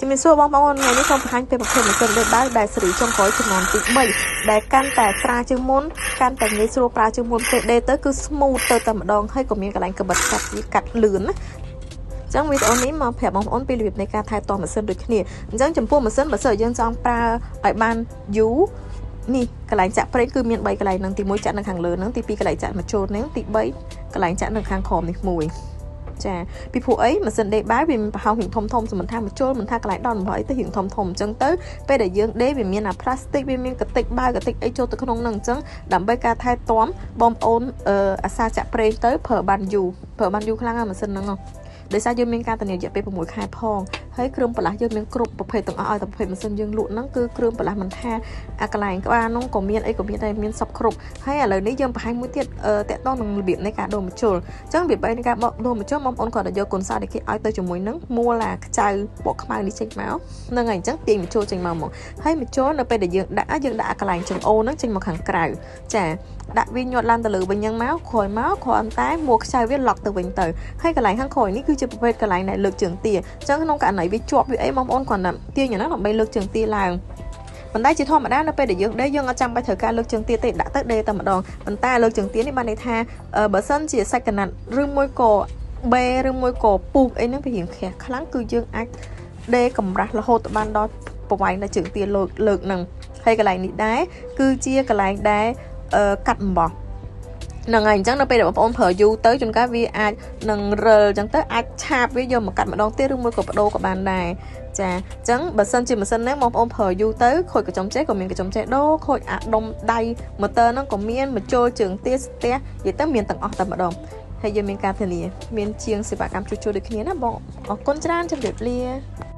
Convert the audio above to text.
ជំរាបសួរបងប្អូនថ្ងៃនេះសូមបង្ហាញពីប្រភេទម៉ាស៊ីនដេរបាវដែលស៊េរីចុងក្រោយជំនាន់ទី3ដែលកាន់តែស្រាលជាងមុនកាន់តែងាយស្រួលប្រើជាងមុនពេលដេរទៅគឺ smooth ទៅតែម្ដងហើយក៏មានកន្លែងកបិតកាត់វាកាត់លឿនណាចឹងវីដេអូនេះមកប្រាប់បងប្អូនពីរបៀបនៃការថែទាំម៉ាស៊ីនដូចគ្នាអញ្ចឹងចំពោះម៉ាស៊ីនបើសិនយើងចង់ប្រើឲ្យបានយូរនេះកន្លែងចាក់ប្រេងគឺមាន3កន្លែងហ្នឹងទី1ចាក់នៅខាងលើហ្នឹងទី2កន្លែងចាក់មកចូលហ្នឹងទី3កន្លែងចាក់នៅខាងក្រោមនេះមួយចាពីព្រោះអីម៉ាស៊ីនដេរបាយវាមានប្រហោងរៀងធំធំមិនថាមកជុលមិនថាកន្លែងដល់អំបោះអីទៅរៀងធំធំអញ្ចឹងទៅពេលដែលយើងដេរវាមានអាផ្លាស្ទិកវាមានកតិចបាយកតិចអីចូលទៅក្នុងហ្នឹងអញ្ចឹងដើម្បីការថែទាំបងប្អូនអាសាចាក់ប្រេងទៅប្រើបានយូរប្រើបានយូរខ្លាំងណាស់ម៉ាស៊ីនហ្នឹងដោយសារយើងមានការធានារយៈពេល6ខែផងហើយគ្រឿងបន្លាស់យើងមានគ្រប់ប្រភេទទាំងអស់ឲ្យតែប្រភេទម៉ាស៊ីនយើងលក់ហ្នឹងគឺគ្រឿងបន្លាស់មិនថាអាកន្លែងក្បាលហ្នឹងក៏មានអីក៏មានដែរមានសពគ្រប់ហើយឥឡូវនេះយើងបង្ហាញមួយទៀតតកតងនឹងរបៀបនៃការដូរម្ជុលអញ្ចឹងរបៀបនៃការដូរម្ជុលបងប្អូនគាត់តែយកកូនសោដែលគេឲ្យទៅជាមួយនឹងមួលអាខ្ចៅពណ៌ខ្មៅនេះចេញមកហ្នឹងហើយអញ្ចឹងទាញម្ជុលចេញមកមកហើយម្ជុលនៅពេលដែលយើងដាក់យើងដាក់កន្លែងចង្អូរហ្នឹងចេញមកខាងក្រៅចាដាក់វាញាត់ឡើងទៅលើវិញយ៉ាងមកក្រោយមកគ្រាន់តែមួខ្ចៅវាឡុកទៅវិញទៅហើយកន្លែងខាងក្រោយនេះគឺជាប្រភេទកន្លែងដែលលើកជើងទាអញ្ចឹងក្នុងករណីវាជាប់វាអីបងប្អូនគ្រាន់តែទាញយ៉ាងហ្នឹងដើម្បីលើកជើងទាឡើងប៉ុន្តែជាធម្មតានៅពេលដែលយើងដេរយើងអត់ចាំបាច់ត្រូវការលើកជើងទាទេដាក់ទៅដេរតែម្ដងប៉ុន្តែលើកជើងទានេះបានន័យថាបើសិនជាសាច់កណាត់ឬមួយក៏បេឬមួយក៏ពូកអីហ្នឹងវារៀងក្រាស់ខ្លាំងគឺយើងអាចដេរកម្រាស់រហូតទៅបានដល់ប្រវែងដល់ជើងទាលើកហ្នឹងហើយកន្លែងនេះដែរគឺជាកន្លែងដែលកាត់អំបោះហ្នឹងហើយអញ្ចឹងនៅពេលដែលបងប្អូនប្រើយូរទៅជួនកាលវាអាចនឹងរិលអញ្ចឹងទៅអាចឆាបវាយកមកកាត់ម្ដងទៀតឬមួយក៏បដូរក៏បានដែរចាអញ្ចឹងបើសិនជាម៉ាស៊ីនហ្នឹងបងប្អូនប្រើយូរទៅខូចកញ្ចុំចេះក៏មានកញ្ចុំចេះដូរខូចអាដុំដៃម៉ូទ័រហ្នឹងក៏មានមកចូលជើងទាស្ទះនិយាយទៅមានទាំងអស់តែម្ដងហើយយើងមានការធានាមានជាងសេវាកម្មជួសជុលដូចគ្នាណាបងអរគុណច្រើនជម្រាបលា។